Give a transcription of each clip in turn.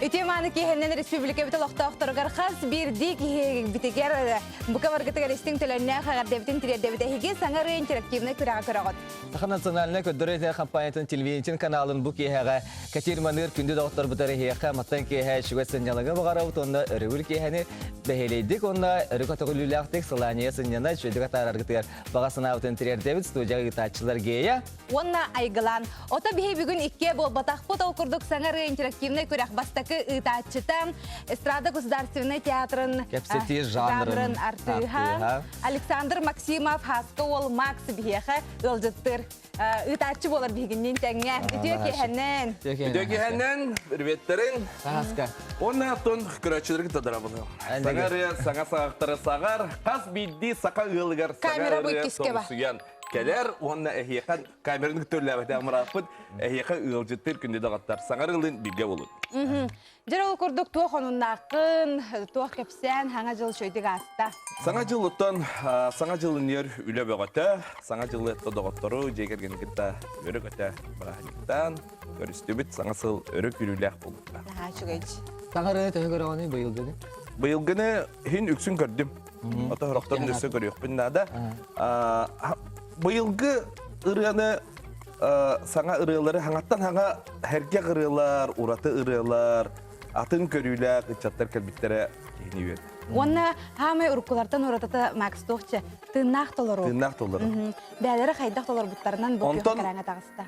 Үтүө мааны киэһэннэн республикабыт олохтоохторугар хас биирдии киһибитигэр бука баргытыгар истиҥ төлөннөөх эҕэрдэбитин тириэрдэбит. Эһиги саҥа ырыа интерактивнай күрэҕи көрөҕүт. Саха национальнай көрдөрөр компаниятын телевидениетин каналын бу киэһэҕэ кэтиир маныыр күндү доҕотторбутар эһиэхэ маттан киэһэ үчүгэй сынньалаҥы баҕарабыт уонна өрөбүл киэһэни бэһиэлэйдик уонна өрө көтөҕүлүүлээхтик сылаанньыйа сынньана үчүгэйдик атаараргытыгар баҕа санаабытын тириэрдэбит студияҕа ыытааччылар Гея уонна Айгылаан. Ото биһи бүгүн иккиэ буолбатахпыт, ол курдук саҥа ырыа интерактивнай күрэх бастакы ыытааччыта Эстрада государственнай театрын кэпсэтии жанрын артыыһа Александр Максимов Хаска уол Макс биһиэхэ ыалдьыттыр. Ыытааччы буолар биһигинниин тэҥҥэ. Үтүө киэһэнэн. Үтүө киэһэнэн, приветтерин. Хаска. Уонна оттон көрөөччүлэргэ тадарабын. Саҥа ырыа, саҥа саҕахтары саҕар, хас биирдии саха ыалыгар саҥа ырыа тоҥсуйан кэлэр уонна эһиэхэ камераны көтөллөөбөтө амырааппыт эһиэхэ ыалдьыттыыр күндү доҕоттор саҥар ылын бииргэ болун. Дьэр ол курдук туох онуннааххын, туох кэпсээн саҥа дьыл үчүгэйдик ааста. Саҥа дьылыттан саҥа дьылын үөр үлэ бөҕөтө, саҥа дьылы доҕоттору дьиэ кэргэни кытта өрө-көтө бырааһынньыктаан көрүстүбүт саҥа сыл өрө күүрүүлээх буолбута. Наһаа үчүгэй. Саҥа ырыа төһө көрөҕүнүй быйылгыны? Быйылгыны иһин үксүн көрдүм. Ото сорохторун өссө көрүөхпүн наада. Быйылгы ырыаны саҥа ырыалары хаҥаттан хаҥа сэргэх ырыалар, ураты ырыалар, атын көрүүлээх ыччаттар кэлбиттэрэ киһини үөрдэ. Уонна хаамай уруккулартан уратата Макс туохча тыыннаах толору. Тыыннаах толору. Бээлэрэ хайдах толорбуттарынан бу күөх экраҥҥа таҕыста.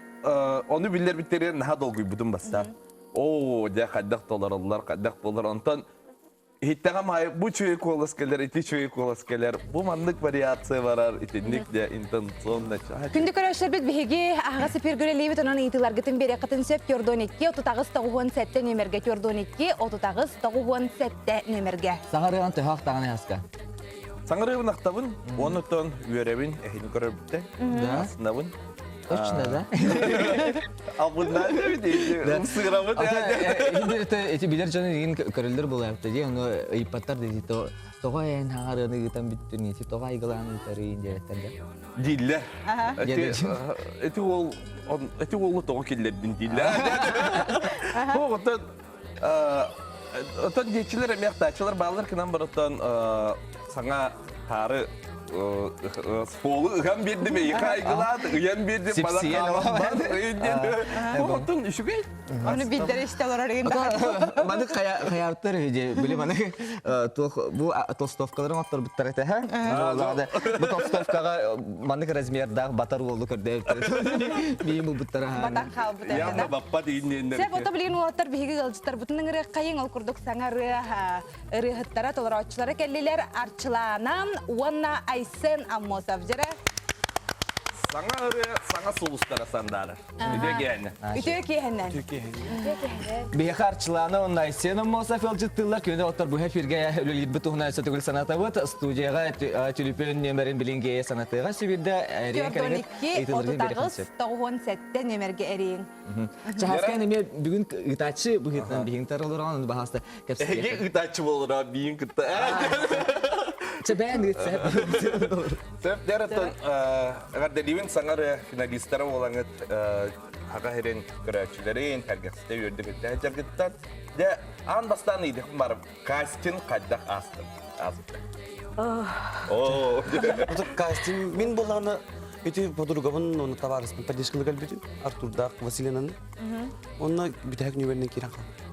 Ону биллэрбиттэригэр наһаа долгуйбутум бастаан. Оо, дьэ хайдах толороллор, хайдах буолар. Онтон Иһиттэҕим аайы бу үчүгэй куолас кэлэр, ити үчүгэй куолас кэлэр, бу маннык вариация барар, итинник дьэ интонационно. Күндү көрөөччүлэрбит биһиги аһаҕас эфиргэ үлэлиибит, онон ыйытыыларгытын биэриэххитин сөп 412 38 97 нүөмэргэ 412 38 97 нүөмэргэ. Саҥарыан төһө ахтаҕын аска? Саҥарыабын ахтабын, уонуттан үөрэбин, эһини көрөрбүттэн, астынабын. Точно, да? Албыннаан эбит, ымсыырабыт. Эти билэр дьон игин көрөллөр буолаапта дии, ону ыйыппаттар дии, тоҕо эн хаҥарыаны ыытан бүттүн, ити тоҕо айгылаан ыытарый диэбэттэр да. Дииллэр. Эти уол эти уолу тоҕо киллэрдин дииллэр. Оттон Оттон диэччилэр эмиэ ахтааччылар бааллар гынан барыттан саҥа хаары стволу ыһан биэрдим эйиэхэ айгылаат ыйан биэрдим бала хаалан Оттон үчүгэй. Ону биирдэр истэ олорор игин Маны хайаартар үһү били маны туох бу толстовкаларын отторбуттар этэ Бу толстовкаҕа маннык размердаах батар уолу көрдөбүттэр. Биим булбуттара. Батан хаалбыт Явно баппат иинниэннэр. Сөп, ото билигин уолаттар биһиги ыалдьыттарбытын ыҥырыаххайыҥ, ол курдук саҥа ырыа ырыаһыттара, толорооччулара кэллилэр Арчылаана уонна Айсен Аммосов. Дьэрэ. Саҥа ырыа саҥа сулустара сандаарар. Үтүө киэһэннэн. Үтүө киэһэннэн. Үтүө киэһэннэн. Биһиэхэ Арчылаана уонна Айсен Аммосов ыалдьыттыыллар. Күнү оттор быһа эфиргэ үлэлиирбит туһунан өссө төгүл санатабыт. Студияҕа түлүпүөн нүөмэрин билиҥ санатыаҕа Сибирдэ эрийэн кэлиҥ. 42 38 97 нүөмэргэ эрийиҥ. Чаһаскан эмиэ бүгүн ыытааччы быһыытынан биһиҥ таралыран баһаста кэпсэтиэххэ. Эһиги ыытааччы буолара биин кытта. Чэ бээн ыыт сэп. Сөп дәраттан эҕэрдэлиибин саҥа финалистара буолаҥыт хаха сирин көрөөччүлэрин сэргэхситэ үөрдүбүттэ дьаргыттан дьэ аан бастаан ыйдыхпын барып кастинг хайдах аастым ааспыта Оо кастинг мин буоллаҕына ити подругабын уонна табаарыспын поддержкалыы кэлбитим Артурдаах Василинаны онно бүтэһик нүөмэринэн киирэн хаалбыт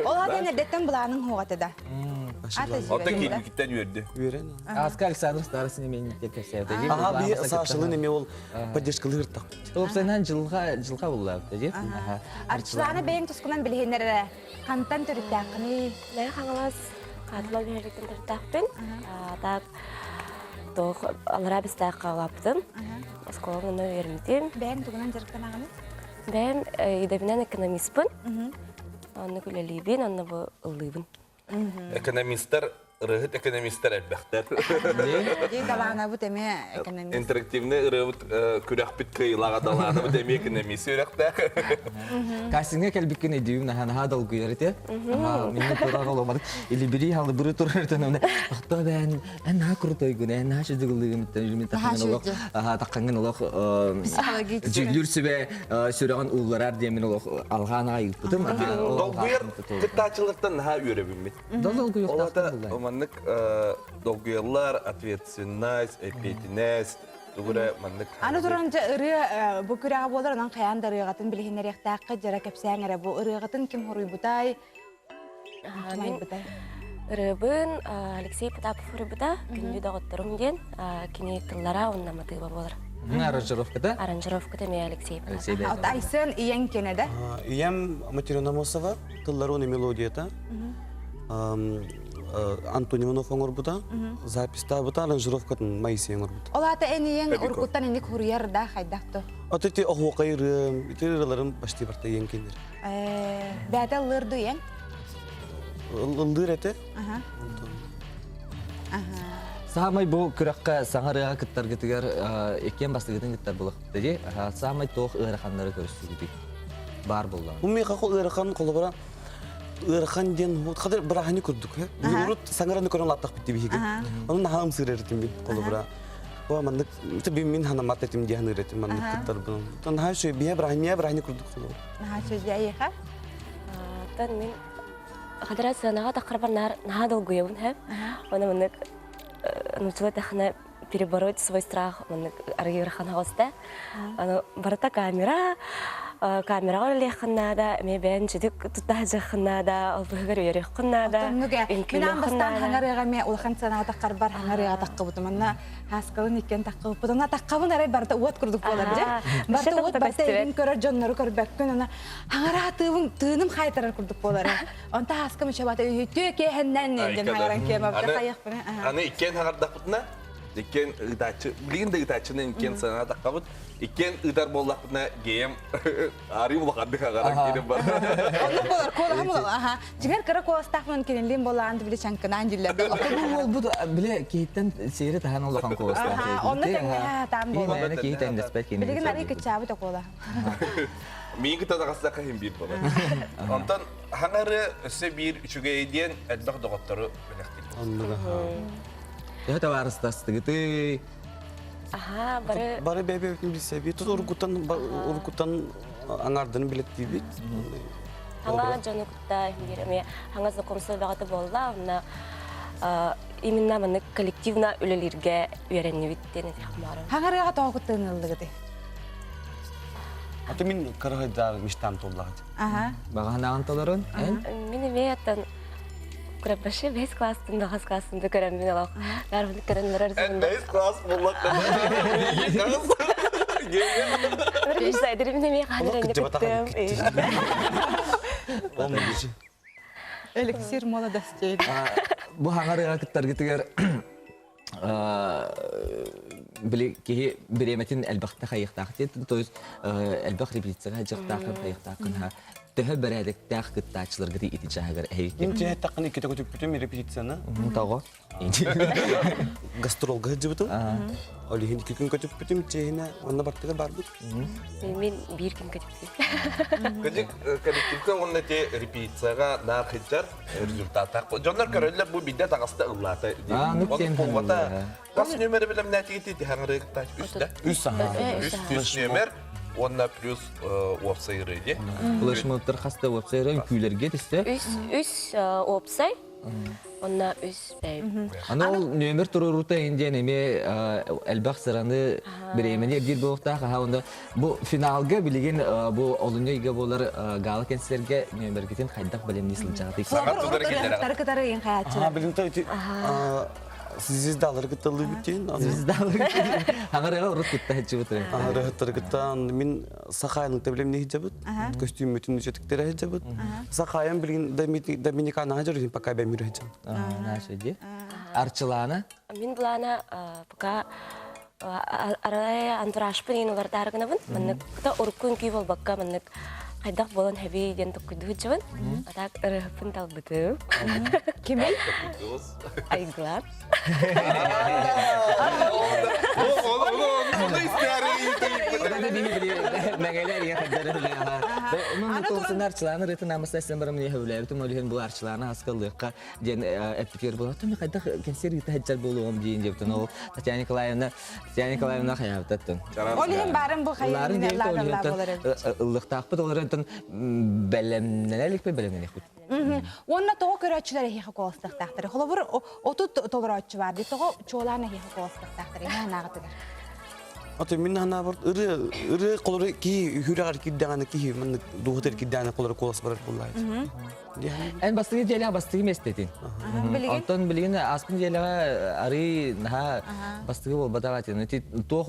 Ол аата эрдэттэн былааның хуоҕата да. Оттон киирбикиттэн үөрдү. Үөрэн. Аска Александр Старостин эмиэ кэпсээбитэ. Аха, би Сашалын эмиэ ол поддержкалыыр тахпыт. Уопсайынан жылга жылга буллаабыта дии. Арчылаана бэйэҥ тускунан билиһиннэр эрэ. Хантан төрүттээххиний? Мэ Хаҥалас Хаатыла бөһүөлэктэн төрүттээхпин. Так туох аллараа бистээххэ улааппытым. Оскуоланы онно үөрэммитим. Бэйэҥ тугунан дьарыктанаҕыный? Бэйэм идэбинэн экономиспын. Оннук үлэлиибин, онно бу ыллыыбын. Экономистар. Ырыаһыт экономистар элбэхтэр. Дии талаанабыт эмиэ экономист. Интерактивный ырыабыт күрэхпит кыайыылааҕа талаанабыт эмиэ экономист үөрэхтээх. Кастиҥҥа кэлбиккин өйдүүм наһаа наһаа долгуйар этэ. Минни турар оломар илибири халыбыры турар төнөмне. Охто бэн эн наһаа крутойгун, эн наһаа шүдүгүллүгүн үлүмүн таххангын олох таххангын олох дьүүллүүр сүбэ сүрэҕин уулларар диэмин олох алҕаан аҕай ыыппытым. Долгуйар кыттааччылартан наһаа үөрэбиммит. Долгуйуохтаахтар буллар. Маннык долгуйаллар, ответственность, эппиэтинэс, тугу эрэ маннык. Аны туран дьэ ырыа бу күрэҕэ буолар, онон хайаан да ырыаҕытын билиһиннэриэхтээххит, дьара кэпсээҥ эрэ бу ырыаҕытын ким хоруйбутай, ким айбытай? Ырыабын Алексей Потапов ырыабыта «Күндү доҕотторум» диэн кини тыллара уонна матыыба буолар. Аранжировката? Аранжировката эмиэ Алексей Потапов. Айсен ийэҥ киэнэ да? Ийэм Материна Амосова тыллары уонна мелодията. Антон Иванов оҥорбута, записьтаабыта, аранжировкатын Моисей оҥорбута. Ол аата эн ийэҥ уруккуттан инник хуруйар да хайдах то? Ото ити оһуокай ырыам, ити ырыаларым почти барта ийэм кинилэр. Бээтэ ыллыыр ду ийэҥ? Ыллыыр этэ. Саамай бу күрэххэ саҥа ырыаҕа кыттаргытыгар иккиэн бастакытын кыттар булахпыт дии. Саамай туох ыараханнары көрүстүгүтүй? Баар буоллаҕа. Бу миэхэ ыарахан холобура ыарахан диэн хадыр бырааһынньык курдук. Урут саҥараны көрөн улааттахпыт дии биһиги. Ону наһаа ымсыырар этим мин холобура. Бу маннык мин ханаммат этим диэн ханыыр этим маннык кыттарбын. Наһаа үчүгэй биһэ бырааһынньык бырааһынньык курдук холобура. Наһаа үчүгэй эйиэхэ? Оттон мин хадара сыанаҕа таххарбар наһаа долгуйабын һэ. Оны маннык нууччалыы эттэххинэ перебороть свой страх маннык арыый ыарахан оҕуста. Аны барыта камера, камераҕа үлэлиэххин наада, эмиэ бэйэн чүдүк тутта сылдьыаххын наада, ол быһыгар үөрүөххүн наада, Оннук ээ. Мин аан үҥкүүлүөххүн бастаан наада. хаҥарыаҕа эмиэ улахан сыанаҕа таххарбар хаҥарыаҕа таххыбытым. Онно Һааскалын иккиэн таххыбыппыт. Онно таххабын арай барыта уот курдук буолар дьэ. Барыта уот барыта илин көрөр дьоннору көрбөккүн. Ана хаҥараа тыыбын тыыным хаайтарар курдук буолара. Онто Һааскам үчэбата үһүтүө киэһэннэн диэн хаҥаран киэмабыта хайахпына. Аны иккиэн хаҥардахпытына иккиэн ыытааччы билигин да ыытааччынан иккиэн сыана таххабыт иккиэн ыытар буоллахпытына гейм арыы улаханнык хаҥаран киирэн бар. Оннук болар куолаһым аха Дьиҥэр кыра куоластаахпын кинилиин буолаан били чаҥкынаан диллэр. Бу уолбут били киһиттэн сиэри таһан улахан куоластаах. Онно тэҥнэһэ сатаан буолар. Киһи тэҥнэспэт кини. Билигин арыы кыччаабыт окуола. Миигин кытта таҕыстахха иһин биир буолар. Онтон хаҥары өссө биир үчүгэй диэн элбэх доҕоттору бэлэхтиир. Оннуга. Төһө табаарыстастыгытый? Аха, бары Бары бэйэ-бэйэбитин билсэбит. Тут уруккуттан уруккуттан аҥардарын билэттиибит. Хаҥа дьону кытта биир эмиэ хаҥа знакомство бөҕөтө буолла. Онно именно маннык коллективно үлэлииргэ үөрэннибит диэн этиэх баарым. Хаҥарыаҕа тоҕо кыттыыныллыгыты? Аты мин кырыһыйдаар мечтам толлаҕыт. Аха. Баҕаһынаҕын толорун, эн? Мин эмиэ оттон Кураппашы бэс класстын да хас класстын да көрөн мин олох нарвын көрөн барар Эн бэс класс буллахтан. Эликсир молодости. Бу хаҥарыга кыттаргытыгар били киһи бириэмэтин элбэхтэ хайыахтаах диэн, то есть элбэх репетицияҕа дьахтааххын хайыахтааххын төһө бэрээдэктээх кыттааччыларгыт ити чааһыгар эһиги Мин чэһэттэххин иккитэ көтүппүтүм репетицияны. Тоҕо? Гастролга сылдьыбытым. Ол иһин икки күн көтүппүтүм чиэһинэ онно бартыгар барбыт. Мин биир күн көтүппүтүм. Кыдьык коллективка уонна те репетицияҕа наар сылдьар результаттаах. Дьоннор көрөллөр бу бидде таҕаста ыллаата. Оны пулбата. Хас нүөмэри билэмнээтигит тиһаҥырыгыттаах үс да? Үс саха. Үс нүөмэр уонна плюс уопсай ырыа дии. Флешмобтар хаста уопсай ырыа үҥкүүлэргэ түстэ. Үс үс уопсай Онна үс бэйм. Аны ол нүөмэр туруоруута диэн эмиэ элбэх сыраны бириэмэни эрдиир буолуохтаах. Аха онно бу финалга билигин бу олунньу ыйга буолар гала кэнсиэргэ нүөмэргитин хайдах бэлэмнии сылдьаҕытый? Саҥа тутар киллэрэ. кытары ыйын хаяччылар. Билигин звездалары кытталлыбыт диэн. Звездалары. Хаҥарыга урут кытта сылдьыбыт. Хаҥарыгыттары кыттан мин Сахаайын билимни сылдьабыт. Көстүүммүтүн үчөтүктэрэ сылдьабыт. Сахаайын билигин Доминиканаҕа дьөрүһүн пока бэмүрэ сылдьабыт. Наша ди. Арчылаана? Мин былаана пока арай антуражпын иин улардаары гынабын. Маннык да урукку үҥкүү буолбакка маннык. Хайдах буолан хэбий диэн токкуйдуу сылдьабын. А так ырыһыппын талбытым. Кимий? Айгылар. Арчылаан ырытын амыста сен барам не хөбләбитим олиһин бу арчылааны хаскаллыакка диэн эппитигэр буолар томи хайдах кэнсиэр ыыта сылдьар буолуом диэн диэбитин ол Татьяна Николаевна Татьяна Николаевна хайаабытаттын Ол иһин баарын бу хайаан болар ыллыктаахпыт олорон бэлэмнэнэ иликпит бэлэмнэниэхпит Уонна тоҕо көрөөччүлэр эһиэхэ куоластыахтаахтар. Холобур, 30 толорооччу бар дии. Тоҕо чуолаан эһиэхэ куоластыахтаахтар эһиэхэ санааҕытыгар? Аты мин санаабар ырыа ырыа холору киһи үһүрэҕэр киирдэҕинэ киһи маннык дууһатыгар киирдэҕинэ холору куолас барар буоллаҕа. Эн бастыгы дьиэлээх бастыгы миэстэтин. Онтон билигин ааспын дьиэлэҕэ арыы наһаа бастыгы буолбатах этин. Ити туох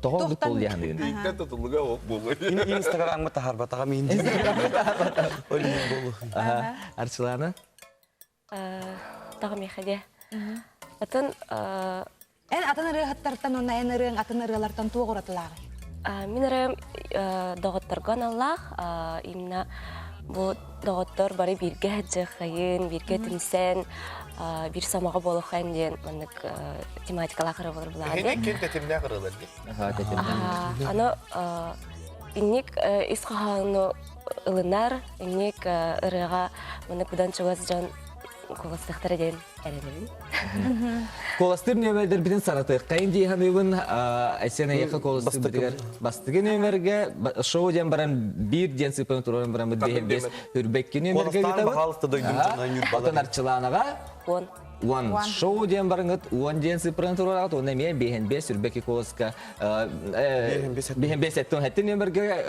тоҕо оннук буол диэханыгын. Ииттэн тутулуга ох буолуо. Инстаграмҥа таһаарбатаҕа миин. Ол иһин буолуо. Арчылаана? Таҕа миэхэ диэ. Атын Эн атын ырыаһыттартан уонна эн ырыаҥ атын ырыалартан туох уратылааҕый? Мин ырыам доҕотторго аналлаах. Именно бу доҕоттор бары бииргэ сылдьыаххайын, бииргэ түмсэн, биир сомоҕо буолуоххайын диэн маннык тематикалаах ырыа буолар булаҕа Эһини ким тэтимнээх ырыалар дии? Тэтимнээх. Аны инник ис хоһоону ылынар, инник ырыаҕа маннык быдан чугас дьон куоластыахтара диэн эрэнэбин. Куоластыыр нүөмэрдэрбитин саратыаххайын дии саныыбын. Айсен эйиэхэ куоластыырбытыгар бастакы нүөмэргэ шоу диэн баран биир диэн сыыппаны туруоран бараммыт биһин бес үрбэкки нүөмэргэ ыытабыт. Пожалуйста, дойдум дьоно ньурбалар. Отон Арчылаанаҕа Уон. Уон. Шоу диэн барыҥыт уон диэн сыыппараны туруораҕыт уонна эмиэ биэһин бес үрбэки куоласка биэһин бес эттон хэттин нүөмэргэ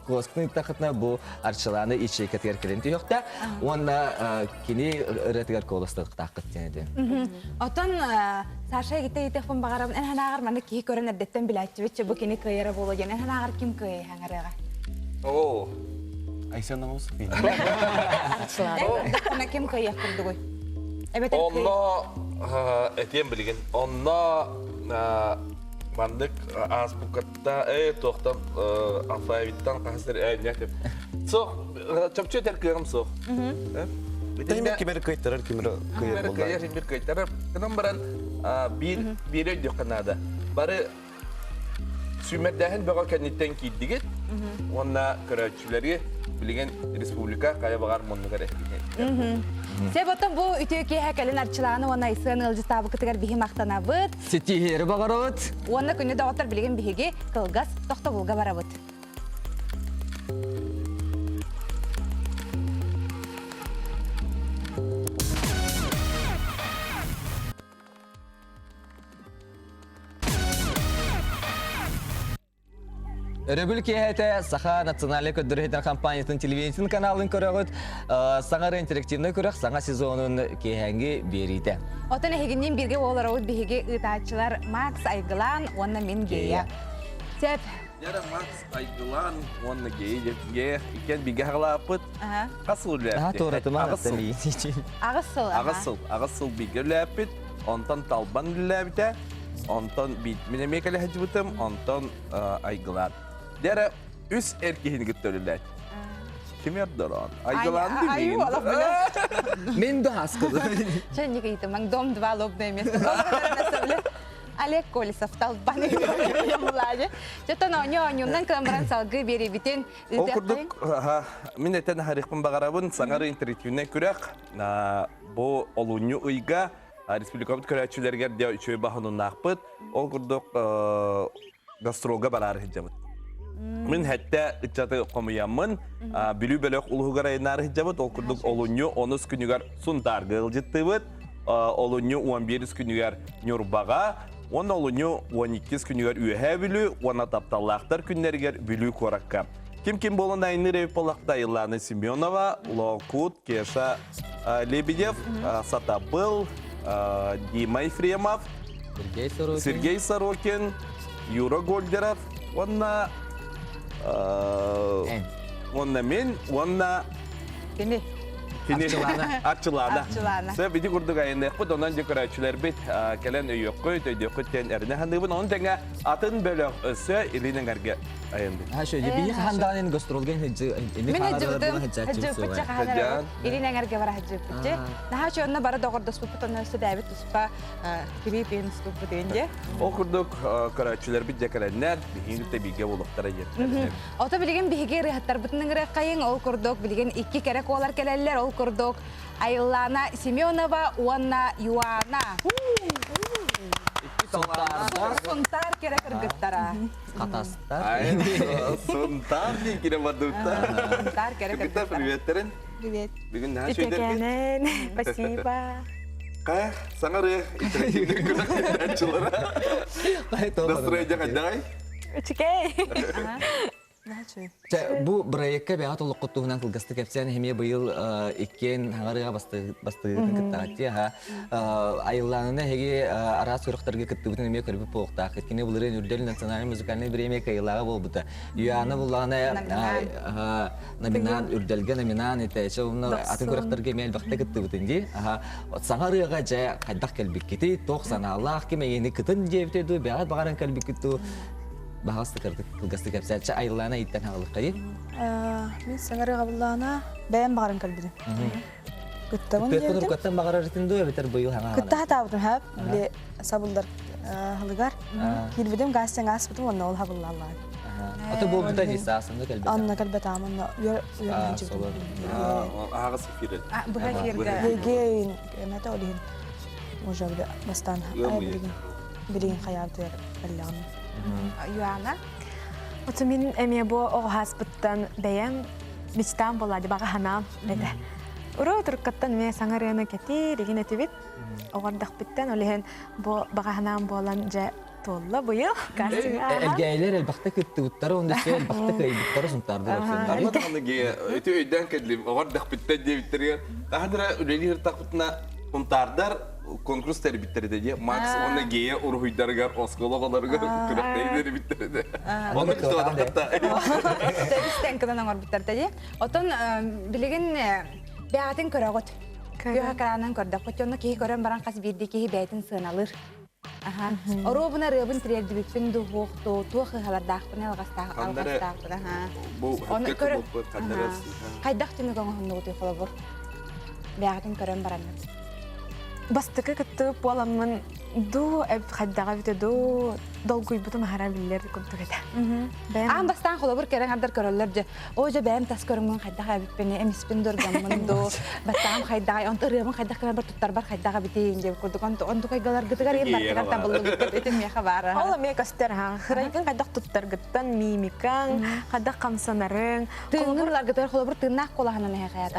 куоласкын ыыттаххытына бу Арчылаана ячейкатыгар кэлэн түһүөхтэ уонна кини ырыатыгар куоластыахтааххыт диэн этэ. Отон Саша эгитэ ыйытыахпын баҕарабын эн санааҕар манна киһи көрөн эрдэттэн билээччибит бу кини кыайара буолуо диэн эн санааҕар ким кыайа хаҥарыаҕа? Оо. Айсен Амосов. Эн ким кыайыах курдугуй? Эбэтэр Онно этиэм билигин. Онно маннык ааспыккатта э туохтан алфавиттан хаһыс э не деп. Суох, чопчу этэр кыаҕым суох. Кимер кимер кыайтарар, кимер кыайар Кимер кыайар, кимер кыайтарар. Гынан баран биир биири өйдүөххэ наада. Бары Сүүмэрдээһин бөҕө кэнниттэн киирдигит уонна көрөөччүлэри билигин республика хайа баҕар муннугар эһигини. Сөп оттон бу үтүө киэһэ кэлин Арчылааны уонна Айсыан ыалдьыттаабыкытыгар биһи махтанабыт. Ситиһиэри баҕарабыт. Уонна күнү доҕоттор билигин биһиги кылгас тохтобулга барабыт. Өрөбүл киэһэтэ Саха национальнай көрдөрүүтүн компаниятын телевидениетин каналын көрөҕүт. Саҥа интерактивнай күрэх саҥа сезонун киэһээҥҥи биэриитэ. Отон эһигинниин бииргэ олоробут биһиги ыытааччылар Макс Айгылаан уонна мин Гея. Сөп. Яра Макс Айгылаан уонна Гея Гея иккиэн бииргэ хаҕалааппыт. Хас сыл үлэлээппит? Туоратыма Аҕыс сыл. Аҕыс сыл. Аҕыс сыл. Аҕыс сыл бииргэ үлэлээппит. Онтон Талбан үлэлээбитэ, онтон мин эмиэ кэлэ сылдьыбытым, онтон Айгылаан. Дьэ үс эр киһини кытта үлэлээт. Ким эрдорон? Айгылаан дии Мин да хаскылы. Чэ, Никита, дом два лобное место. Олег Колесов Талбан Младе. Жотон оонньуу оонньуунан кыламыран салгыы биэрибитин Ол курдук, мин этэн харихпын баҕарабын, саҥары интерактивнай күрэх бу олунньу ыйга республикабыт көрөөччүлэригэр дьэ үчүгэй баһынуннаахпыт. Ол курдук гастролга бараары сылдьабыт. Мин хэттэ ыччаты хомуйаммын, Бүлүү бөлөх улуһугар айаннаары сылдьабыт. Ол курдук олунньу онус күнүгэр Сунтаарга ыалдьыттыыбыт. Олунньу 11 күнүгэр Ньурбаҕа, уонна олунньу 12 күнүгэр Үөһээ Бүлүү уонна тапталлаахтар күннэригэр Бүлүү куоракка. Ким-ким буолан айанныыр эбит буоллахта Иллана Семенова, Лоокут, Кеша Лебедев, Сатабыл, Дима Ефремов, Сергей Сорокин, Сергей Сорокин, Юра Гольдеров уонна уонна мин уонна Кини. Кини Арчылаана. Арчылаана. Сөп ити курдук айанныахпыт, онон дьэ көрөөччүлэрбит кэлэн өйүөххүт, өйдүөххүт диэн эрэнэ саныыбын. Онон тэҥэ атын бөлөх өссө илин эҥэргэ айанныыр. Ha şöyle bir хандаанын гастролга Мин хадьыбытым, хадьыппытча хаһан илин эҥэргэ бара хадьыппытча. Наһаа чуонна бары доҕордоспуппут онно өссө бэйэбит туспа клип иһин уступпут иһин Ол курдук көрөөччүлэрбит дьэ кэлэннэр биһиги кытта бииргэ буолуохтара диэн. Ото билигин биһиги ырыаһыттарбытын ыҥырыаххайыҥ, ол курдук билигин икки кэрэ куолар кэлэллэр, ол курдук Айыллаана Семенова уонна Юана. Сунтаар кэрэ кыргыттара. Хатастар. Сунтаар диэн кире бардыбыттар. Сунтаар кэрэ Кыргыттар кыргыттара. приветтерин. Привет. Бүгүн наһаа үчүгэйдэргит. Спасибо. Кая, саҥа ырыа интерактивный күрэхтэһээччилэрэ. Настроение хайдаҕай? Үчүгэй. Чэ, бу бырайыакка бэйэҕит олоххут туһунан кылгастык кэпсээн эмиэ быйыл иккиэн хаҥарыга бастыгытын кыттаҕыт аха айыллаанына эһиги араас күрэхтэргэ кыттыбытын эмиэ көрбүт буолуохтааххыт. Кини былырыын Үрдэл национальный музыкальный бириэмийэ кыайыылааҕа буолбута. Юана буллаҕына номинант Үрдэлгэ номинант этэ. Чэ, онно атын күрэхтэргэ эмиэ элбэхтэ кыттыбытын дии. Аха саҥа ырыаҕа дьэ хайдах кэлбиккитий, туох санаалаах ким эйиэни кытын диэбитэ дуу, бэҕэт баҕаран кэлбиккит дуу баҕас кылгастык кэпсээччи Айыллаана иттэн хаалыххайы. Мин саҥа ырыаҕа буллаҕына бэйэм баҕаран кэлбитим. Кыттабын диэбитим. Кыттан баҕарарытын дуу эбэтэр быйыл хаҥа Кытта хатаабытым хэп. Били сабыллар халыгар. Киирбитим гаас ааспытым онно ол хабыллааллаан. Ата буолбута дии саасында кэлбэтэ. Онно кэлбэтаам онно үөр Аҕыс эфир. Быһа эфиргэ. Егейин эмэтэ ол иһин уже бастаан билигин хайаабытыгар эллэҕим. Юана? Оту мин эмиэ бу оҕоһааспыттан бэйэм мечтам буолла баҕа санаам этэ. Уруу туруккаттан эмиэ саҥа ырыаны кэтиир, игин этибит. Оҕордохпуттан ол иһин бу баҕа санаам буолан дьэ туолла быйыл. Элгээйлэр элбэхтэ кыттыбыттара, онно өссө элбэхтэ кыайбыттара сунтаардыр Арма даҕаны ити өйдөөн кэллим, оҕордохпуттан диэбиттэригэр хаһан эрэ үлэлиир ыртахпытына Хунтаардар конкурс тэрийбиттэр этэ дии. Макс уонна Гея уруһуйдарыгар оскуола оҕолоругар күрэхтэһии тэрийбиттэр этэ. Онно кыттыбатахтар. Тэбистэн кынан оҥорбуттар дии. Отон билигин бэйэтин көрөҕүт. Күөх экранынан көрдөххүт. Онно киһи көрөн баран хас биирдии киһи бэйэтин сыаналыыр. Оруобуна ырыабын тириэрдибиппин дуу, туох ыһалардаахпын алҕастаах алҕастаахпын аха. Бу Оны көрө хайдах түмүк оҥоһуннугутуй холобур? Бэйэҕитин көрөн бараннын. Бастакы кыттыбыт буоламмын дуу хайдаҕа эбитэ дуу долгуйбутум аһара биллэр курдук этэ. Аан бастаан холобур кэрэ аҥардар көрөллөр дьэ оо дьэ бэйэм тас көрүҥмүн хайдах эбиппин эмиспин дургаммын дуу баттаҕым хайдаҕай онто ырыабын хайдах гынарбар туттарбар хайдах эбитий диэн курдук онтукайгаларгытыгар иһин бартыгар табыллыбыккыт ити миэхэ баара Ол эмиэ көстөр ха хырайгын хайдах туттаргыттан мимикаҥ хайдах хамсанарыҥ тыыҥҥын ыларгытыгар холобур тыыннаах куолаһынан эһэхэ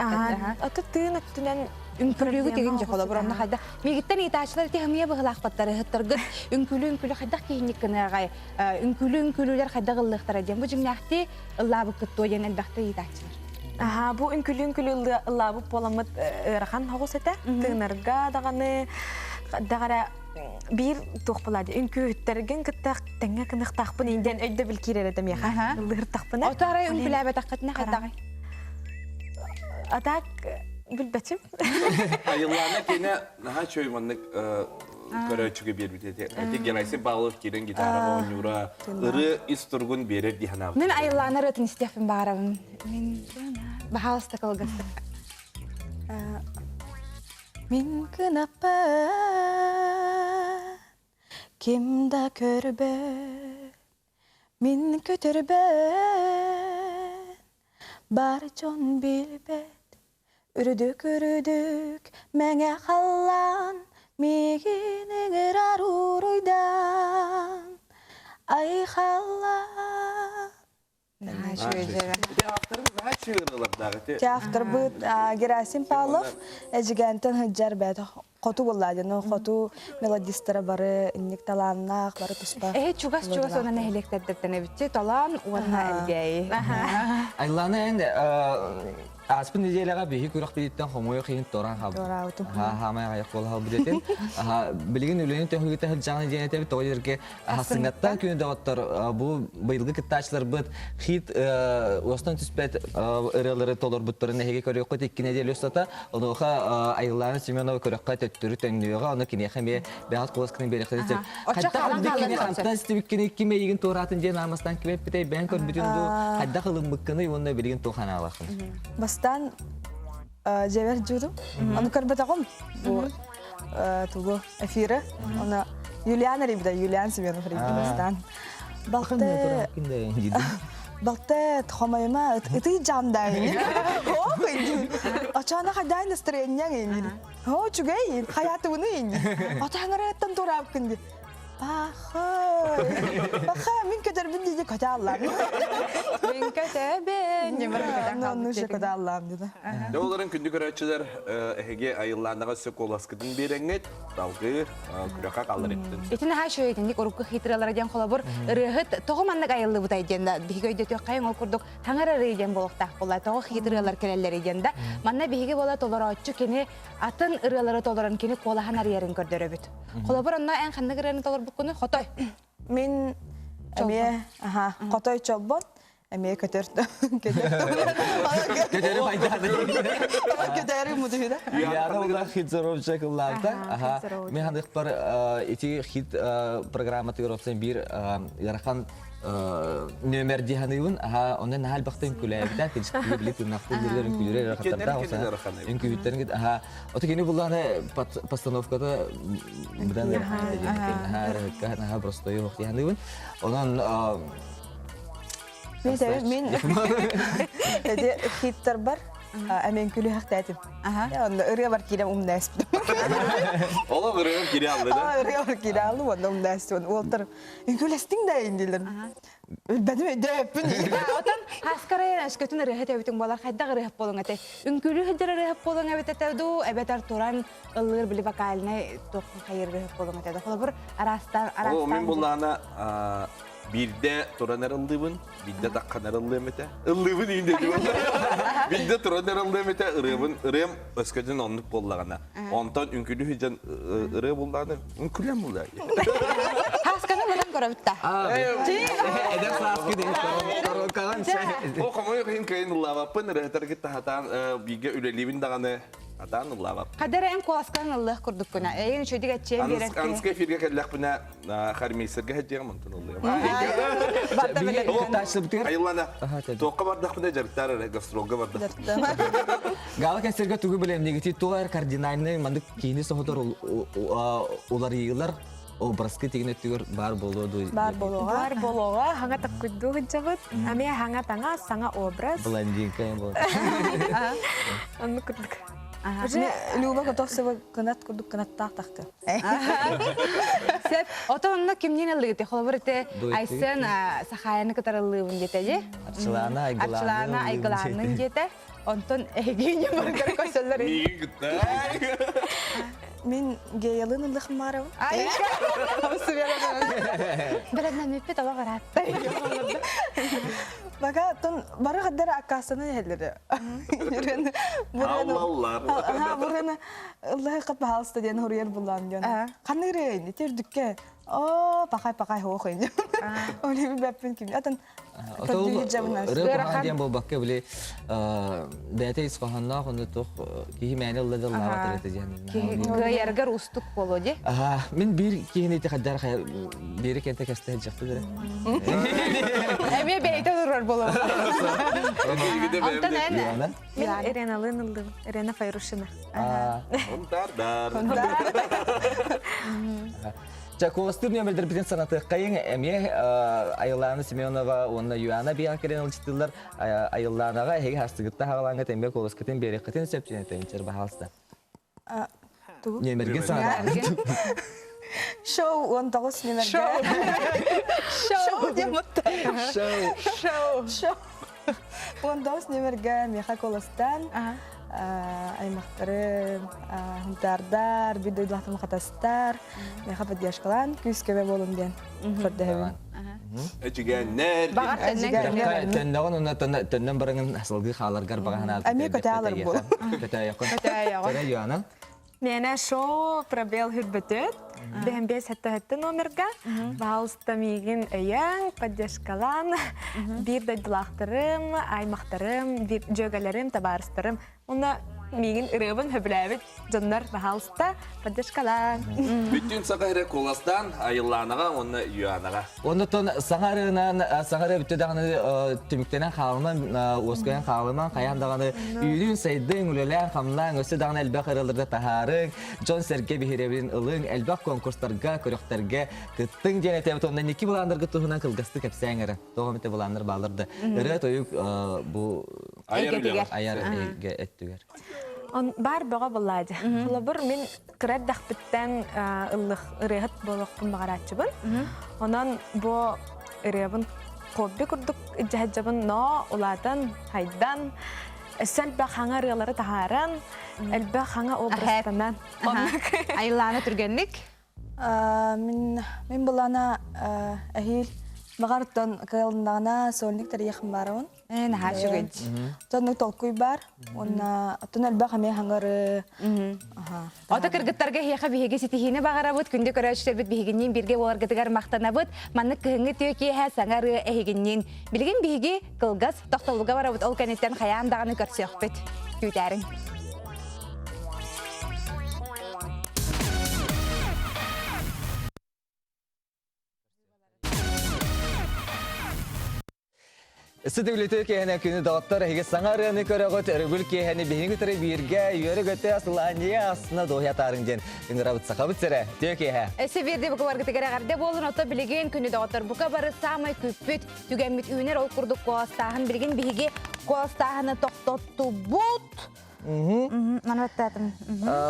аты тыын өттүнэн үҥкүлүүгү тигин дьэ холобур онно хайдах миигиттэн ыытааччылар ити хымыйа быһылаахпаттар ыһыттаргыт үҥкүлүү үҥкүлүү хайдах киһинник гыныаҕай үҥкүлүү үҥкүлүүлэр хайдах ыллыахтара диэн бу дьиҥнээхтии ыллаабыккыт дуо диэн элбэхтэ ыытааччылар. Аһаа, бу үҥкүлүү-үҥкүлүү ыллаабыт буоламмыт ыарахан соҕус этэ. Тыынарга даҕаны даҕара биир туох буолаа дии үҥкүүһүттэргин кытта тэҥҥэ кыныхтаахпын диэн өйдөбүл киирэр этэ миэхэ ыллыыртахпына. Ото арай үҥкүлээбэтэххитинэ хайдаҕый? А так билбэтим. Айыллаана киинэ наһаа үчүгэй маннык көрөөччүгэ биэрбит этэ. Эти Герасим Павлов киирэн гитараҕа оонньуура, ырыа ис туругун биэрэр дии санаабытым. Мин айыллаана ырыатын истиэхпин баҕарабын. Мин баһаалыста кылгастык. Мин кынаппын ким да көрбөт Мин көтөрбөт бар дьон билбэт Үрдүк-үрдүк мэҥэ халлаан миигин ыҥырар уруйдаан айхаллаан Наһаа үчүгэй дьиэбэ. Ити авторын наһаа үчүгэй ырыалардаах ити. Авторбыт Герасим Павлов Эдьигээнтэн сылдьар бэйэтэ хоту буолла дьону хоту мелодистара бары инник талааннаах бары туспа Эһи чугас-чугас уонна нэһилиэктэрдэртэн эбитчи Толоон уонна Элгээйи. Айлана эн. Ааспыт нэдиэлэҕэ биһи күрэхтэһииттэн хомойуох иһин туораан хаалбыт. Туораабытым. Хаамай аҕыйах буола хаалбыт этим. Билигин үлэни төһүгүтэ сылдьаҕын диэн этэбит. Тоҕо диэргэ Аһассыҥҥаттан күнү доҕоттор бу быйылгы кыттааччыларбыт хит уостан түспэт ырыалары толорбуттарын эһиги көрүөххүт икки нэдиэлэ устата. Онуоха Айыллаана Семенова көрөххө төттөрү төҥнүөҕэ, ону киниэхэ эмиэ бэҕэт куоласкын биэриэххэ сөп. Хайдах ылбыккыный, хантан истибиккиний, ким эйигин туораатын диэн аамастан ким эппитэй, бэйэҥ көрбүтүн дуу, хайдах ылыммыккыный уонна билигин туох анаалааххын? Бастаан дьэбэр дьуурум. Ону көрбөтөҕүм. Бу тугу эфиры. Оны Юлиан эрийбитэ, Юлиан Семенов эрийбитэ бастаан. Балты Балты хомойума ытый жамда Очоона хайдаан настроениең инди. О, үчүгэй, хаятыбыны инди. Отаңырыттан тураапкын ди. Пахай. Паха, мин көтөрбүн диди көтө аллам. Мин көтөбүн. Ну, көтө аллам диди. Дьэ олорон күндү көрөөччүлэр эһиги айыллаанаҕа өссө куоласкытын биэрэҥҥит, салгыы күрэххэ хааллар иттин. Итини хаай шөйөтүнник урукку хитралара диэн холобур ырыаһыт тоҕо маннык айыллыбытай диэн да биһиги өйдөтүөххэйиҥ ол курдук таҥар ырыы диэн буолуохтаах буолла тоҕо хитралар кэлэллэрий диэн да манна биһиги буола толорооччу кини атын ырыалары толорон кини куолаһын арыйарын көрдөрөбүт. Холобур онно эн ханнык ырыаны толорбуккуну хотой. Мин эмиэ аха хотой чолбон эмиэ көтөр Көтөрү пайдааны. Көтөрү мутуһуда. Яна ула хит здоровья кыллаабыта. Аха. Мен хандыкпар ити хит программатыгар опсен бир ыарахан нөмер диһаныыбын. Аха, онон наһаа элбэхтэн күлээбитэ. Тилбили били тыыннахтын билер үҥкүүлэрэ ыарахаттардаах. Үҥкүүһүттэрин аха. Ото кини буллааны постановката быдан ыарахан. Аха, простой ох диһаныыбын. Онон Мен мен эти хиттар бар әмен күлү хактаатым. Онно ырыа бар киирем умнаспытым. Олох ырыа кире алды да? Ырыа бар кире алды, онно умнаспытым. Уолтар үҥкүүлэстиҥ да индилер. Өлбөтүм өйдөөппүн. Отон хаскарайан өскөтүн ырыаһыт эбитиҥ буолар хайдах ырыаһыт буолуҥ этэй? Үҥкүүлүү сылдьар ырыаһыт буолуҥ эбит этэ дуу, эбэтэр туран ыллыыр били вокальнай туох хайыр ырыаһыт буолуҥ этэ дуу. Холобур, араастаан О, мин буллаана биирдэ туран эр ыллыыбын, биирдэ таххан эр ыллыам этэ. Ыллыыбын иин дэтим. Биирдэ туран эр ыллыам этэ, ырыабын, ырыам өскөтүн оннук буоллаҕына. Онтон үҥкүлүү сылдьан ырыа буллааны, үҥкүлэм буллаа. Хасканы ылан көрөбүт да. Эдэр сааскы коронкаҕын О, хомойуох иһин кыайын ыллаабаппын, ырыһытаргыт таһатаан бииргэ үлэлиибин даҕаны атаан ыллаабап. Хадара эн куоласкан ыллыах курдуккуна. Эйин үчүгэй эччиэн биэрэр. Анска эфиргэ кэллэхпинэ хормейстергэ сылдьыам онтон ыллыам. Айыллана. Туохха бардахпына дьарыктаар эрэ гастролга бардах. Гала концертка тугу билэмнигити туох эр кардинальный мандык киини соһутар уларыйыылар образка тигин өттүгэр баар буолуо дуу? Баар буолуоҕа. Баар буолуоҕа. Хаҥа таккуйдуу сылдьабыт. Эмиэ хаҥа таҥас, саҥа образ. Блондинка буолуо. Оннук курдук. Уже Люба Готовцева кынат курдук кынаттаах тахты. Сөп. Ото онно кимниин ыллыгыт? Холобур ити Айсен Сахаяны кытары ыллыыбын диэтэ дии. Арчылаана Айгылааны Арчылаана Айгылаанын диэтэ. Онтон эһиги ньымаргар көсөллөр. Миигин кытта. Мин геялын ыллыхмарабын. Бэлэмнэммиппит олох ыраатта. Бага тон бары хаддара аккаастанан иһэллэр. Аллаллар. Бураны ыллыхат баһаалыста диэн хоруйар буллаам диэн. Ханныырын ити үрдүккэ. Оо, пахай-пахай хоох ини. Олеби бэппин ким. Атын Ырыа диэн буолбакка били бэйэтэ ис хоһоонноох ону туох киһи мээнэ ылла да ыллаабат эрэ диэн. Кыайаргар устук боло ди. Мин биир киһини ити хаддар биири кэнтэ кэстэ сылдьахты дэрэ. Эмиэ бэйэтэ турар боло. Онтон эн Мин Иреналыын ыллым. Ирена Файрушина. Онтардар. Ча куоластыыр нүөмэрдэрбитин санатыаххайыҥ эмиэ Айыллаана Семенова уонна Юана Биякерин ылдьыттыыллар Айыллаанаҕа эһиги хастыгытта хаҕалааҥҥыт эмиэ куоласкытын биэриэххитин сөп диэн этэбин баһаалыста. Нүөмэргин санатаҕын. Шоу 19 нүөмэргэ. Шоу диэн Шоу. Шоу. Шоу. 19 нүөмэргэ миэхэ куоластаан аймахтары хунтаардар, биир дойдулаахтарым хатастар, миэхэ поддержкалаан күүс-көмө буолун диэн көрдөһөбүн. Эдьигээннэр. Баҕар төннөн Төннөҕүн уонна төннөн бараҥын салгыы хааларгар баҕа санаат. Эмиэ көтөалар буол. Көтөөйөххүн. Көтөөйөҕүн. Төрө Юана. Миэнэ шоу пробел хүрбөтөт. Бэһэн бес хэтте номерга. Баалыста миигин өйөң, поддержкалан, биир дойдулаахтарым, аймахтарым, биир дьүөгэлэрим, табаарыстарым. Уонна миигин ырыабын хөбүлээбит дьоннор баһаалыста поддержкалаан. Бүттүүн саха эрэ куоластаан Айыллаанаҕа уонна Юанаҕа. Оннуттан саҥа ырыанан саҥа ырыа бүттэ даҕаны түмүктэнэн хаалыман, уоскуйан хаалыман, хайаан даҕаны үүнүүн, сайдыҥ, үлэлээн, хамнаан, өссө даҕаны элбэх ырыаларда таһаарыҥ, дьон-сэргэ биһирэбилин ылыҥ, элбэх конкурстарга, күрэхтэргэ кыттыҥ диэн этэбит. Онно инники былааннаргыт туһунан кылгастык кэпсээҥ эрэ. Тоҕо эмитэ былааннар бааллар да. Ырыа-тойук бу Айар үлэҕэ. Айар эйгэ өттүгэр. Он баар бөҕө буллаадьа. Холобур, мин кыра эрдэхпиттэн ыллых ырыаһыт буолуохпун баҕарааччыбын. Онон бу ырыабын хобби курдук дьаһадьабын, но улаатан, хайдан, өссө элбэх хаҥа ырыалары таһааран, элбэх хаҥа образтанан. Айыллаана түргэнник. Мин мин былаана эһиил баҕар кыалыннаҕына сольник тэрийэхим баарабын. Ээ, наһаа үчүгэй. Оннук толкуй бар. Уонна оттон элбэх эмиэ хаҥыры. Ото кыргыттарга эһиэхэ биһиги ситиһиини баҕарабыт, күндү көрөөччүлэрбит биһигинниин бииргэ буоларгытыгар махтанабыт. Маннык кыһыҥҥы түө киэһэ саҥа ырыа эһигинниин. Билигин биһиги кылгас тохтобулга барабыт, ол кэнниттэн хайаан даҕаны көрсүөхпүт. Күүтээриҥ. Сытыглытыы киэһэнэ күнү доҕоттор эһиги саҥа ырыаны көрөҕүт, өрөбүл киэһэни биһиги кытары бииргэ үөрэ-көтө Сылаанньыйа астына дуоһуйа атаарыҥ диэн ыҥырабыт сахабыт сирэ. Түө киэһэ. Өссө биирдэ бука баргытыгар эҕэрдэ буолун, ото билигин күнү доҕоттор бука бары саамай күүппүт түгэммит үүнэр ол курдук куоластааһын билигин биһиги куоластааһыны тохтоттубут. Манаттаатым.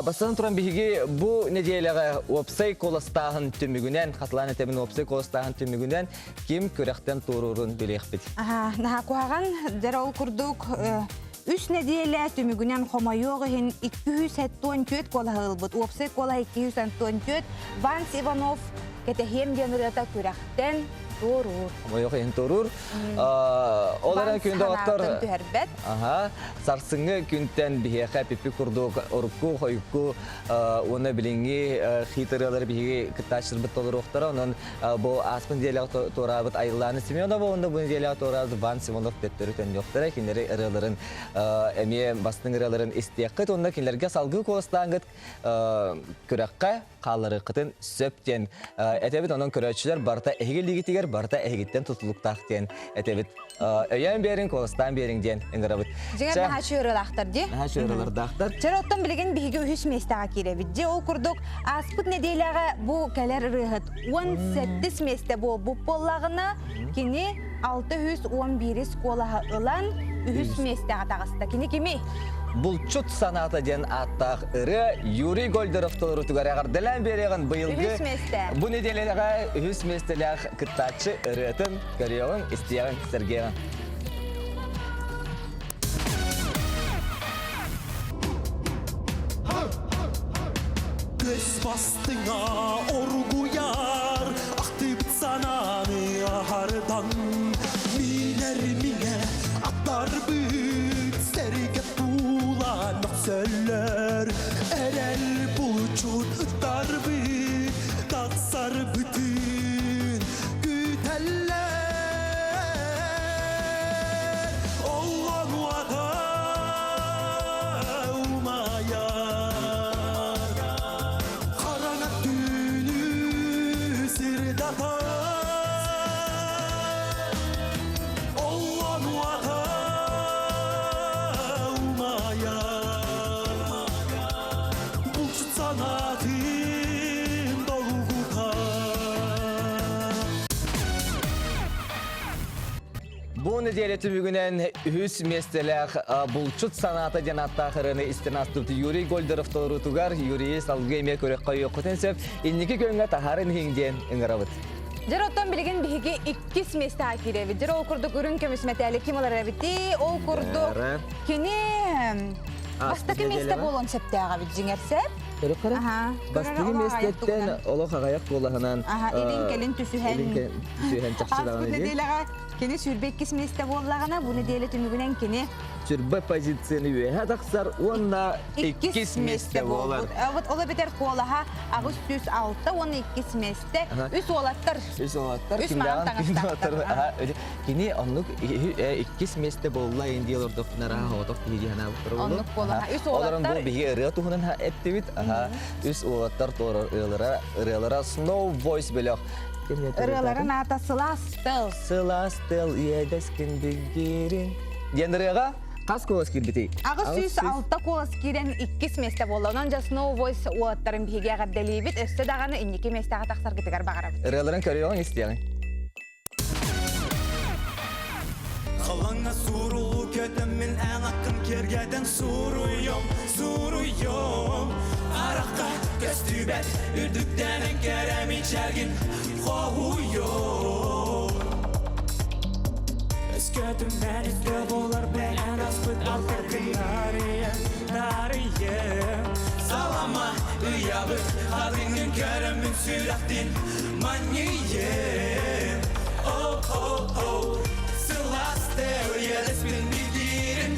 Бастатан туран биһиги бу нэдиэлэҕэ уопсай куоластааһын түмүгүнэн, хатылаан этэбин уопсай куоластааһын түмүгүнэн ким күрэхтэн туоруурун билиэхпит. Аха, наһаа куһаҕан, дьэр ол курдук үс нэдиэлэ түмүгүнэн хомойуох иһин 274 куолаһы ылбыт. Уопсай куолаһа 274. Ванс Иванов Кэтэһиэм диэн ырыата күрэхтэн туоруур. Хомойуох иһин туоруур. Ол эрэн күн доҕоттор түһэрбэт. Аха, сарсыҥҥы күнтэн биһиэхэ пиппи курдук урукку, хойукку уонна билиҥҥи хит ырыалары биһиги кыттааччыларбыт толоруохтара. Онон бу ааспыт нэдиэлэҕэ туораабыт Айыллаана Семенова уонна бу нэдиэлэҕэ туораабыт Ван Симонов төттөрү төннүөхтэрэ. Кинилэри ырыаларын эмиэ бастыҥ ырыаларын истиэххит уонна кинилэргэ салгыы куоластааҥҥыт күрэххэ хаалларыаххытын сөп диэн этэбит. Онон көрөөччүлэр барыта эһиги илиигитигэр, барыта эһигиттэн тутулуктаах диэн этэбит. Өйөөн биэриҥ, куоластаан биэриҥ диэн ыҥырабыт. Дьиҥэр наһаа чыырылаахтар дии. Наһаа чыырылардаахтар. Чэр оттон билигин биһиги үһүс миэстэҕэ киирэбит. Дьэ ол курдук ааспыт нэдиэлэҕэ бу кэлэр ырыаһыт 18 миэстэ буолбут буоллаҕына, кини 611 куолаһы ылан үһүс миэстэҕэ таҕыста. Кини кимий? Булчут санаата диэн ааттаах ырыа Юрий Гольдеров толорутугар эҕэрдэлээн биэриэҕин быйылгы үһүс миэстэ. Бу нэдиэлэҕэ үһүс миэстэлээх кыттааччы ырыатын көрүөҕүҥ, истиэҕиҥ, сэргиэҕиҥ. Көс бастыҥа оргуйар, ахтыбыт санааны аһардан, Миинэр миҥэ аттарбыт, сэргэ туулаан мөхсөллөр, Эрэл булчут ыттарбыт, тахсар бүтүн күүтэллэр. Оллон уота умайар, хараҥа түүнү сырдатар. Оллон уота умайар, булчут санаатын долгутар. Бу нэдиэлэ түмүгүнэн үһүс миэстэлээх булчут санаата диэн ааттаах ырыаны истэн астыбыт Юрий Гольдеров толоруутугар Юрийи салгыы эмиэ көрөххө өйүөххүтүн сөп. Инники күөҥҥэ таһааран иһиҥ диэн ыҥырабыт. Дьэр оттон билигин биһиги иккис миэстэҕэ киирэбит. Дьэр ол курдук үрүҥ көмүс мэтээли ким ылар эбитий? Ол курдук кини бастакы миэстэ буолуон сөптөөх эбит дьиҥэр сөп. Көрө Бастыгы миэстэттэн олох аҕайах куолаһынан илин-кэлин түсүһэн илин түсүһэн чахчылаҕына Ааспыт нэдиэлэҕэ кини 22 миэстэ буоллаҕына, бу нэдиэлэ түмүгүнэн кини сүрбэ позицияны үөһэ тахсар уонна иккис миэстэ буолар. Вот ол эбэтэр куолаһа 806 уонна иккис миэстэ. Үс уолаттар. Үс уолаттар. Үс маҕан таҥастаахтар. Кини оннук иккис миэстэ буолла ин диэл ордохпунара оҕотох киһи дии санаабыттар Оннук буолаха. Үс уолаттар. Олорон бу биһиги ырыа туһунан эттибит. Үс уолаттар туорар ырыалара ырыалара Snow Voice бөлөх. Ырыаларын аата Сылаас тыл. Сылаас тыл иэдэскин билгирин. Диэн ырыаҕа хас куолас киирбитий? 806 куолас киирэн иккис миэстэ буолла. Онон дьэ Snow Voice уолаттарын биһиги эҕэрдэлиибит. Өссө даҕаны инники миэстэҕэ тахсаргытыгар баҕарабыт. Ырыаларын көрүөҕүҥ, истиэҕиҥ. Халаҥа суурулуу көтөммүн эн аккын киэргэтэн суруйом, суруйом Арахха көстүбэт үрдүктэнэн кэрэми чэргин хоһуйом Өскөтүн мэн өскө болар бэйэн аспыт алтаргын нарыйа, нарыйа Салама ыйабыт хатыҥын көрөммүн сүрэхтин манньыйым О-о-о сылаас үйэлэспин билгиирин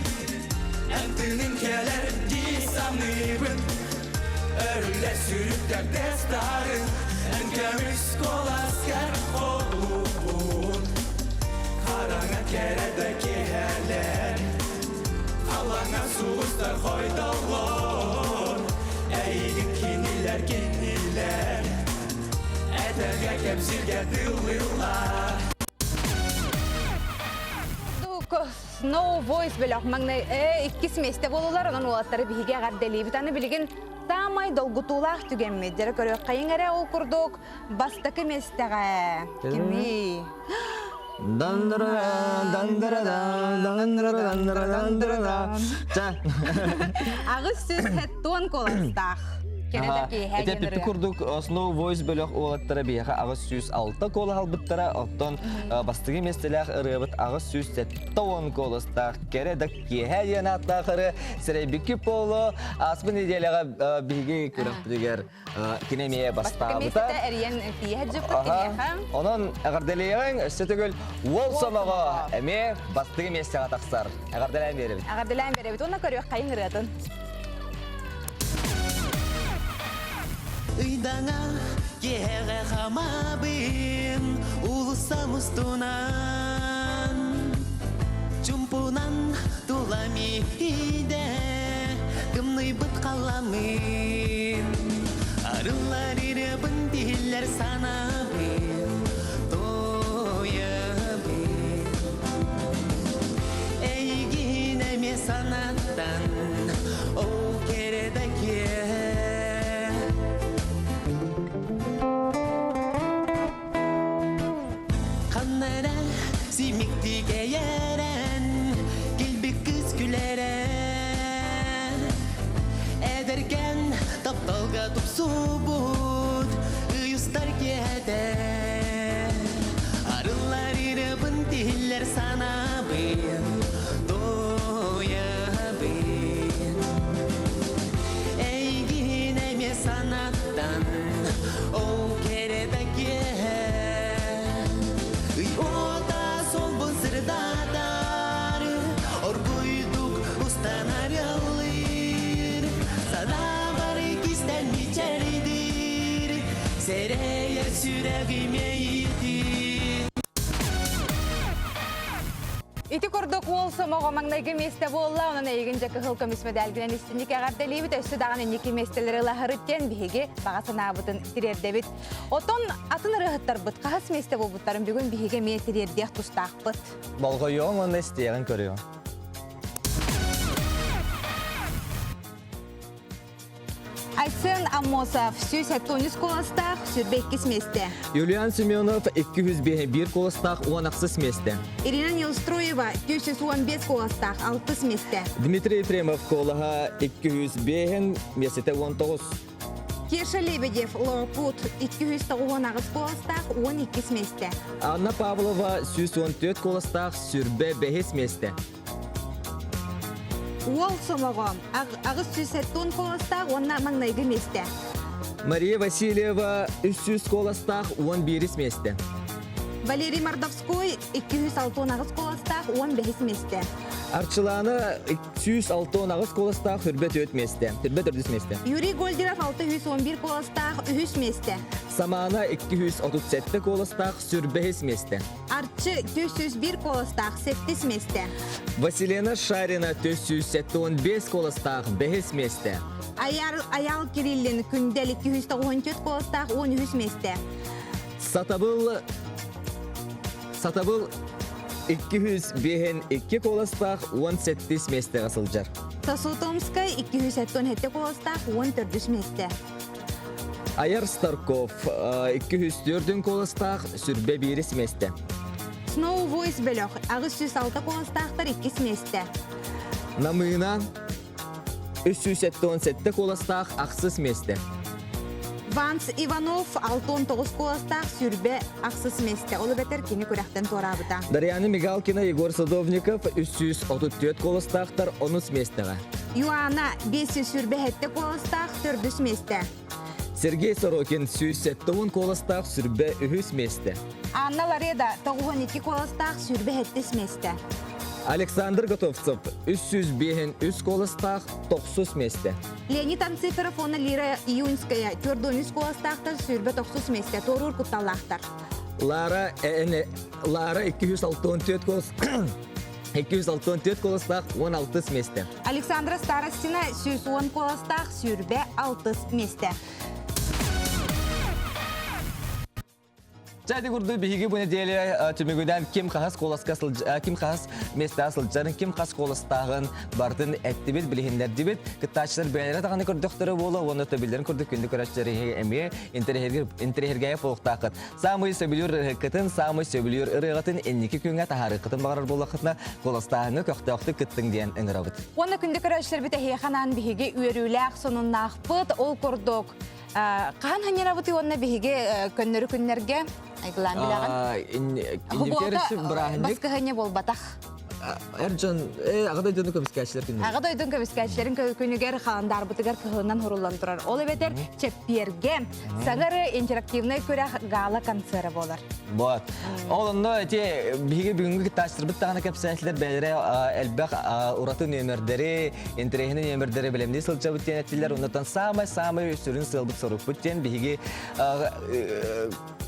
Эн тыынын кэлэр дии саныыбын Өрүллэр сүрүктэр тестарын Эн көмүс куоласкар холуубун Хараҥа кэрэ да киэһэлэр Халаҥа сулустар хойдоллор Эйигин кинилэр кинилэр Этэргэ кэпсиргэ тыллыыллар Snow Voice бөлөх маҥнай иккис миэстэ буолулар, онон уолаттары биһиги эҕэрдэлиибит. Аны билигин саамай долгутуулаах түгэммит. Дьэрэ көрүөххэйиҥ эрэ ол курдук бастакы миэстэҕэ кими? 870 куоластаах. Ити эппиппит курдук Snow Voice бөлөх уолаттара биһиэхэ 806 куолаһ албыттара, оттон бастакы миэстэлээх ырыабыт 870 куоластаах кэрэ да киэһэ диэн ааттаах ырыа Сэрэйбикки Поло ааспыт нэдиэлэҕэ биһиги күрэхпитигэр кини эмиэ бастаабыта. эрийэн тиийэ дьыппыт киниэхэ. Онон эҕэрдэлиэҕиҥ өссө төгүл уол сомоҕо эмиэ бастакы миэстэҕэ тахсар. Эҕэрдэлээн биэрэбит. Эҕэрдэлээн биэрэбит уонна көрүөххэйиҥ ырыатын. Ыйдаҥа киэһэҕэ хамабын уулуссам устунан Чумпунан тулам иһиидэ тымныйбыт халламын Арыллар ырыабын тиһиллэр санаабын туойабын Эйигин эмиэ санаттан ол кэрэ да киэһэ Ханна эрэ симиктик эйээрэн килбик кыыс күлэрэ Эдэркэн тапталга тупсубут ыйыстар киэһэтэ Арыллар ырыабын тиһиллэр санаабын туойабын Эйигин эмиэ санаттан ол кэрэ да киэһэ Ый уота солбун сырдатар оргуйдук устан арыаллыыр Санаабар кистэн мичээрдиир сэрэйэр сүрэҕим иэйиитин Ити курдук уол сомоҕо маҥнайгы миэстэ буолла, онон эйигин дьэ кыһыл көмүс мэдээлгинэн истинник эҕэрдэлиибит, өссө даҕаны инники миэстэлэри ылаһарыт диэн биһиги баҕа санаабытын тириэрдэбит. Отон атын ырыаһыттарбыт хаһыс миэстэ буолбуттарын бүгүн биһиги эмиэ тириэрдиэх тустаахпыт. Болҕойуоҥ уонна истиэҕин көрүөҥ. Айсен Аммосов 173 куоластаах, 22 миэстэ. Юлиан Семенов 201 куоластаах 16 миэстэ. Ирина Неустроева 215 куоластаах, 6 миэстэ. Дмитрий Ефремов куолаһа 205 миэстэтэ 19. Кеша Лебедев Лоокут 298 куоластаах 12 миэстэ. Анна Павлова 114 куоластаах сүрбэ бэһис миэстэ. Уол Сомоҕо 870 куоластаах уонна маҥнайгы миэстэ. Мария Васильева 300 куоластаах 11 миэстэ. Валерий Мордовской 268 куоластаах 15 миэстэ. Арчылаана 168 куоластаах хүрбэ 4 миэстэ. Түрбэ төрдүс миэстэ. Юрий Гольдеров 611 куоластаах үһүс миэстэ. Самаана 237 куоластаах сүрбэһис миэстэ. Арчы 401 куоластаах сэттис миэстэ. Василена Шарина 475 куоластаах бэһис миэстэ. Аяр Аял Кириллин Күндэл 294 куоластаах 13 миэстэ. Сатабыл Сатабыл 205 куоластаах 17 миэстэҕэ сылдьар. Сосутомскай 277 куоластаах 14 миэстэ. Аяр Старков 204 куоластаах сүрбэ биирис миэстэ. Snow Voice бөлөх 806 куоластаахтар иккис миэстэ. Намыына 377 куоластаах ахсыс миэстэ. Ванс Иванов 69 куоластаах сүрбэ ахсыс миэстэ. Ол эбэтэр кини күрэхтэн туораабыта. Дарьяна Мигалкина, Егор Садовников 334 куоластаахтар онус миэстэҕэ. Юана 527 куоластаах төрдүс миэстэ. Сергей Сорокин 170 куоластаах сүрбэ үһүс миэстэ. Анна Лареда 92 куоластаах сүрбэ сэттис миэстэ. Александр Готовцев 305 үс куоластаах тохсус миэстэ. Леонид Анциферов уонна Лира Июньская 43 куоластаахтар сүрбэ тохсус миэстэ туоруур кутталлаахтар. Лара Лара 264 куолас 264 куоластаах 16 миэстэ. Александра Старостина 110 куоластаах сүрбэ алтыс миэстэ. Чэ, ити курдук биһиги бу неделя түмүгүнэн ким хас куоласка ким хас миэстэҕэ сылдьарын, ким хас куоластааҕын барытын эттибит, билиһиннэрдибит. Кыттааччылар бэйэлэрэ даҕаны көрдөхтөрө буола уонна төбүллэрин курдук күндү көрөөччүлэр эмиэ интэриэһиргээйэ буолуохтааххыт. Саамай сөбүлүүр ырыаһыккытын, саамай сөбүлүүр ырыаҕытын инники күҥҥэ таһаарыаххытын баҕарар буоллаххытына, куоластааһыҥҥа көхтөөхтүк кыттыҥ диэн ыҥырабыт. Уонна күндү көрөөччүлэрбит эһиэхэ анаан биһиги үөрүүлээх сонуннаахпыт. Ол курдук Хаһан ханньарабытый уонна биһиги көннөрү күннэргэ айгылаан билэҕин? Бырааһынньык баскыһыанньа буолбатах. Эр дьон аҕа дойдуну көмүскээччилэр күнүгэр. Аҕа дойдун көмүскээччилэрин күнүгэр халандаарбытыгар кыһылынан хуруллан турар. Ол эбэтэр чэппиэргэ саҥары интерактивнай күрэх гала-концера буолар. Вот. Ол онно эти биһиги бүгүҥҥү кыттааччыларбыт даҕаны кэпсээтилэр бэйэлэрэ элбэх ураты нүөмэрдэри, интэриэһинэй нүөмэрдэри бэлэмнии сылдьабыт диэн эттилэр. Оннуттан саамай-саамай сүрүн сыалбыт сорукпут диэн биһиги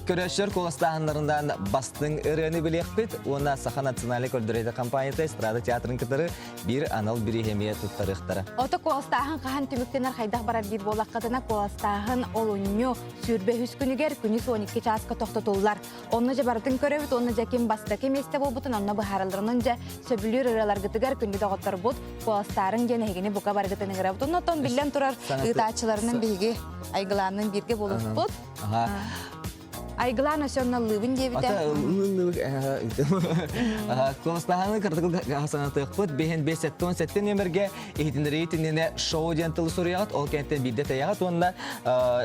көрөөччүлэр куоластааһыннарынан бастыҥ ырыаны билиэхпит уонна Саха национальнай көрдөрүүтэ компанията эстрада театрын кытары биир анал бириэмийэ туттарыахтара. Ото куоластааһын хаһан түмүктэнэр хайдах барар диир буоллаххытына куоластааһын олунньу 23 күнүгэр күнүс 12 чааска тохтотуллар. Онно дьэ барытын көрөбүт уонна дьэ ким бастакы миэстэ буолбутун онно быһаараллар. Онон дьэ сөбүлүүр ырыаларгытыгар күндү доҕотторбут куоластаарыҥ диэн эһигини бука барыгытын ыҥырабыт. Оннотон биллэн турар ыытааччыларынан биһиги Айгылааннын бииргэ буолуохпут. Айгылаан өсө онно ыллыыбын диэбитэ. Куоластааһыны кырдык санатыахпыт. Биһин 577 нөмерге иһитиннэрии итиннэ шоу диэн тылы суруйаҕыт, ол кэнниттэн биирдэ тэйэҕит уонна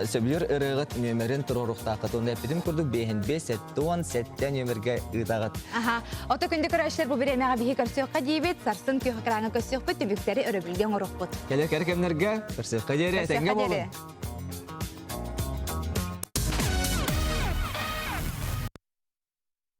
сөбүлүүр ырыаҕыт нүөмэрин туруоруохтааххыт. Уонна эппитим курдук 5 5 7 нүөмэргэ ыытаҕыт. Аха. Ото күндү көрөөччүлэр бу бириэмэҕэ биһи көрсүөххэ диибит, сарсын күөх экраҥҥа көрсүөхпүт, түбүктэри өрөбүлгэ оҥоруохпут. Кэлэр кэмнэргэ көрсүөххэ диэри, этэҥҥэ буолун.